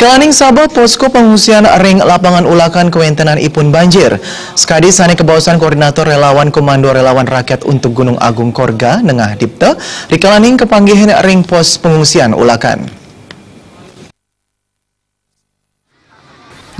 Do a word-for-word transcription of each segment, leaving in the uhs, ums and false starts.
Rikalaning Sabah, posko pangungsian ring lapangan Ulakan kawéntenan ipun banjir. Sakadi sané kabaosan Koordinator Relawan Komando Relawan Rakyat untuk Gunung Agung, Korga, Nengah Dipta, rikalaning kapanggihin ring pos pangungsian Ulakan.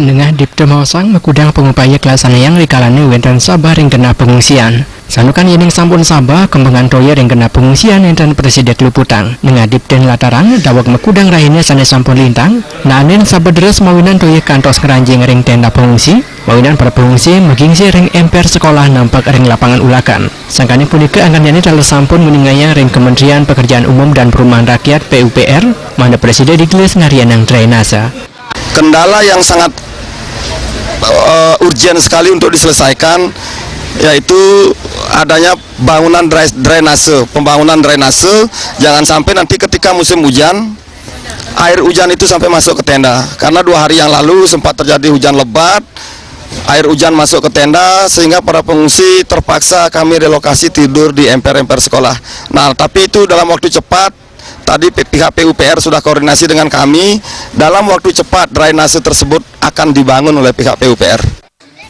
Nengah Dipta maosang makudang pangupaya kalaksanayang rikalané wénten Sabah ring genah pangungsian. Santukan yéning sampun Sabah, kembengan toya ring genah pangungsian nénten prasida kaluputang. Nengah Dipta nlatarang daweg makudang rahina sané sampun lintang, naenin Sabah deres mawinan toya kantos ngranjing ring ténda pangungsi, mawinan para pangungsi magingsi ring émper sekolah nampek ring lapangan Ulakan. Sangkaning punika anggannyané taler sampun nguningayang ring Kementerian Pekerjaan Umum dan Perumahan Rakyat, P U P R, mangda prasida digelis ngaryanang drainase. Kendala yang sangat, eh, urgen sekali untuk diselesaikan, yaitu adanya bangunan drai-, drainase, pembangunan drainase. Jangan sampai nanti ketika musim hujan, air hujan itu sampai masuk ke tenda. Karena dua hari yang lalu sempat terjadi hujan lebat, air hujan masuk ke tenda, sehingga para pengungsi terpaksa kami relokasi tidur di emper-emper sekolah. Nah, tapi itu dalam waktu cepat. Tadi pi-, pihak P U P R sudah koordinasi dengan kami. Dalam waktu cepat, drainase tersebut akan dibangun oleh pihak P U P R.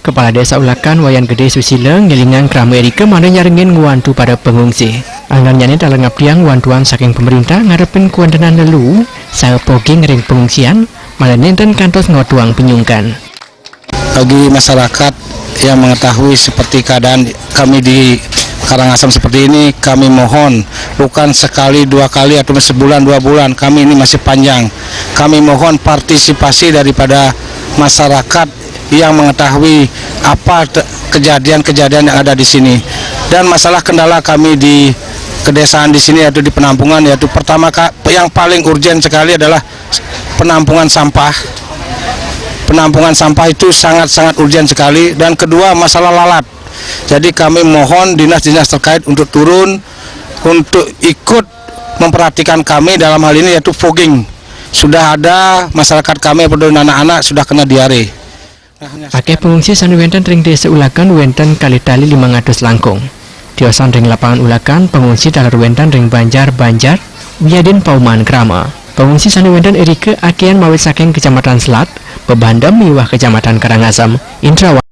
Kepala Desa Ulakan, Wayan Gedé Susila, ngélingang krama irika mangda nyarengin ngwantu para pengungsi. Anggannyané taler ngaptiang wantuan saking pemerintah ngarepin kawéntenan lelu saha poging ring pengungsian, mangda nénten kantos ngwetuang pinyungkan. Bagi masyarakat yang mengetahui seperti keadaan kami di Karangasem seperti ini, kami mohon, bukan sekali, dua kali, atau sebulan, dua bulan, kami ini masih panjang. Kami mohon partisipasi daripada masyarakat yang mengetahui apa te-, kejadian-kejadian yang ada di sini. Dan masalah kendala kami di kedesaan di sini, yaitu di penampungan, yaitu pertama ka-, yang paling urgen sekali adalah penampungan sampah. Penampungan sampah itu sangat-sangat urgen sekali. Dan kedua, masalah lalat. Jadi kami mohon dinas-dinas terkait untuk turun, untuk ikut memperhatikan kami dalam hal ini, yaitu fogging. Sudah ada masyarakat kami, peduli anak-anak, sudah kena diare. Akéh pengungsi sané wénten ring Désa Ulakan wénten kalih tali limang atus langkung. Tiosan ring lapangan Ulakan, pengungsi taler wénten ring banjar-banjar wiadin paumahan krama. Pengungsi sané wénten irika akéhan mawit saking Kecamatan Selat, Bebandem miwah Kecamatan Karangasem. Indrawan